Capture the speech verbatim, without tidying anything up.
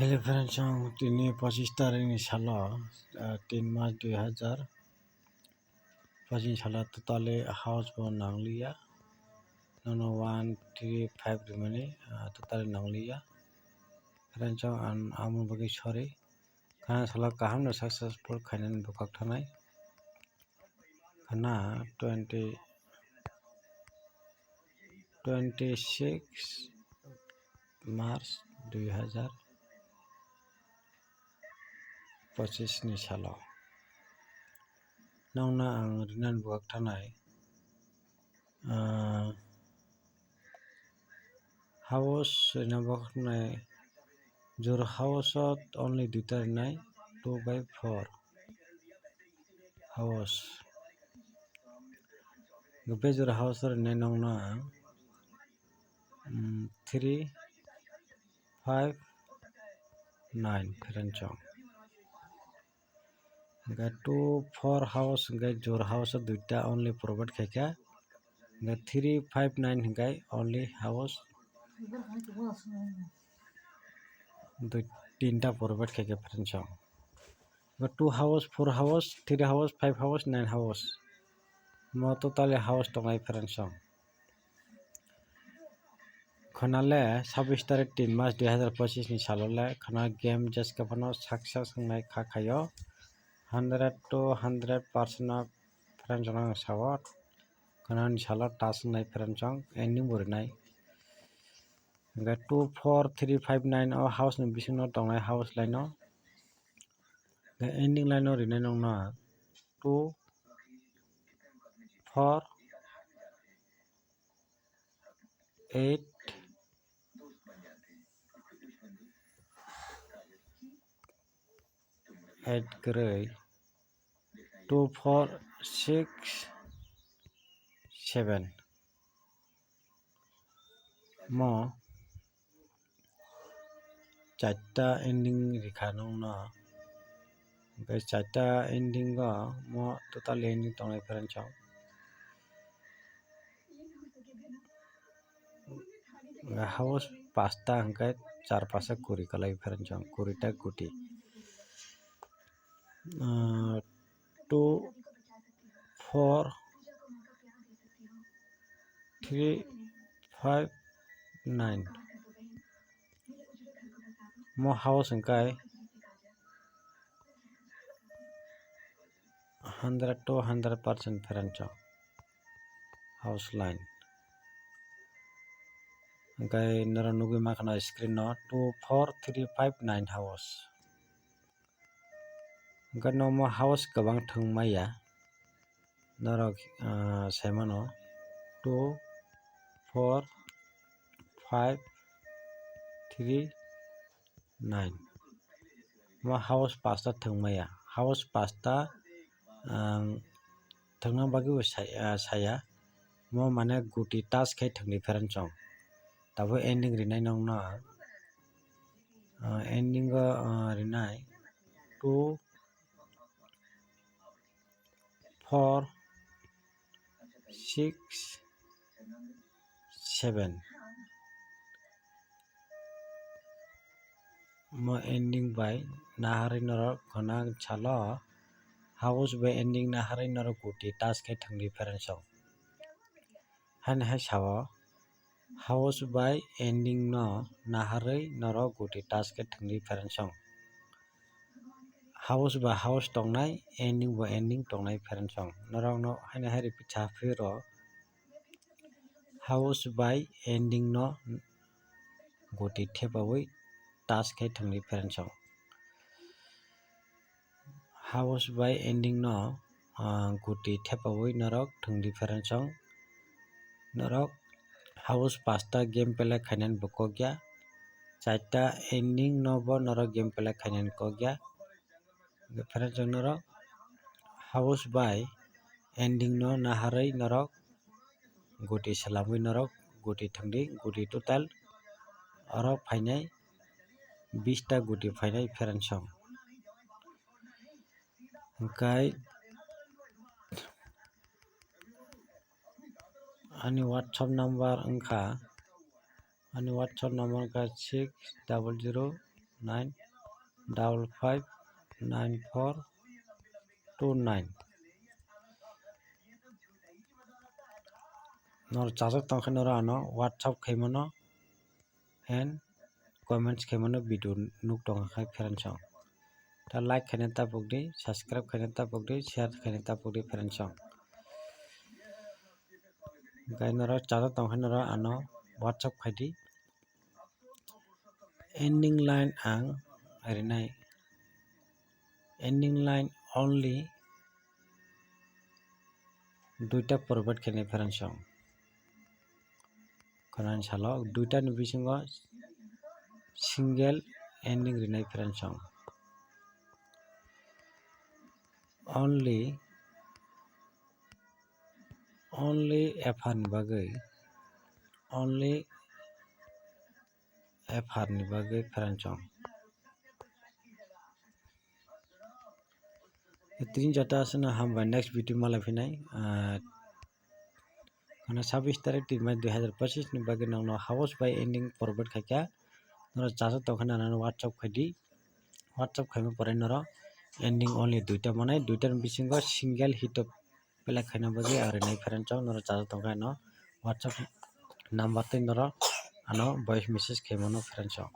Hello friends, ang tini pochis tarikni salo, ah, tin mas dui hazar pochis ni salo totally house bo nangliya. Nono one, three, five rimani, ah, totally nangliya. Friends, ang amo bagwi sorry. Khana salo kaham no successful khainani bwkhak thanai. Khana twenty, twenty six March dui hazar pochis ni salo. Nokno ang rinani bwkhak thanai. Ah, house rina bwkhak nai, jora house o only duita rinai, two by four house. Bejora house o rinai nokno ang, mm, three, five, nine friends. Hingkhe two four house hingkhe jora house o duita only provide khaikha. Hingkhe three five nine hingkhe only house dui, tinta provide khaikha friends. Hingkhe two house, four house, three house, five house, nine house. Mo totally house tongnai friends. Khwnale sabbish tarik tin mas dui hazar pochis ni salo le khwna game jeska phano success wngnai kha khaio. Hundred to hundred percent no friends no ang sao. Khwnani salo touch wngnai friends ang ending bo rinai. Hingkhe two four three five nine o house ni bisingo tongnai house line o. Hingkhe ending line o rinai nokno two four eight eight kwrwi two four six seven. Mo charta ending rikha nokno, hingkhe charta ending o mo total ending tongnai friends. House pasta hingkhe char pasta kuri kwlai friends, kuri ta guti. Ah, two four three five nine. Mo house hingkhe hundred to hundred percent friends o house line. Hingkhe norok nugwi mankha na screen o two four three five nine house. Hingkhe nomo house kwbang thwng maya. Norok, ah, saimano two four five three nine. Mo house pasta thwng maya. House pasta, ang thwngna bagwi bo sai-, ah, saya. Mo mane guti touch khai thwngwi pherang chong. Tabuk ending rinai nokno, ah, ending o, ah, rinai two four six seven. Mo ending bai naharwi norok khwnang salo house bai ending naharwi norok guti touch khai thwngwi pherang chong. Haini hai sao house bai ending no naharwi norok guti touch khe thwngwi pherang chong. House ba house tongnai, ending ba ending tongnai pherang chong. Norok no haini hai repeat cha phiro house bai ending no guti thepawi touch khe thwngwi pherang chong. House bai ending no, ah, guti thepawi norok thwngdi pherang chong. Norok house pasta game play khainani bo kok ya. Charta ending no bo norok game play khainani kok ya. Pherang chong norok house bai ending no naharwi norok guti swlamwi norok guti thwngdi, guti total oro phainai bista guti phainai pherang chong. Hingkhe ani WhatsApp number wngkha, ani WhatsApp number wngkha six double zero nine double five nine four two nine. Nor chajak tongkhe noro ano WhatsApp khaimano and comments khaimano video nuk tongkha khai friends song. Ta like khaina tapok di, subscribe khaina tapok di, share khaina tapok di friends song. Gai noro chajak tongkhe noro ano WhatsApp khaidi. Ending line ang rinai. Ending line only duita provide khainai friends song. Khwnani salo duita ni bisingo single ending rinai friends song. Only, only F R ni bagwi, only F R ni bagwi friends song. Tini jota aswkno hambai, next video malai phinai. Ah, khana sabis tarik tin mai dui hazar pachis ni bagwi nangno house by ending provide khaikha. Noro chajak tongkha nana WhatsApp khaidi. WhatsApp khaima pore noro ending only duita manai, duita ni bisingo single hit of play khaina bagwi ang rinai friends song. Noro chajak tongkha ano WhatsApp number tei noro ano voice message khaimano friends song.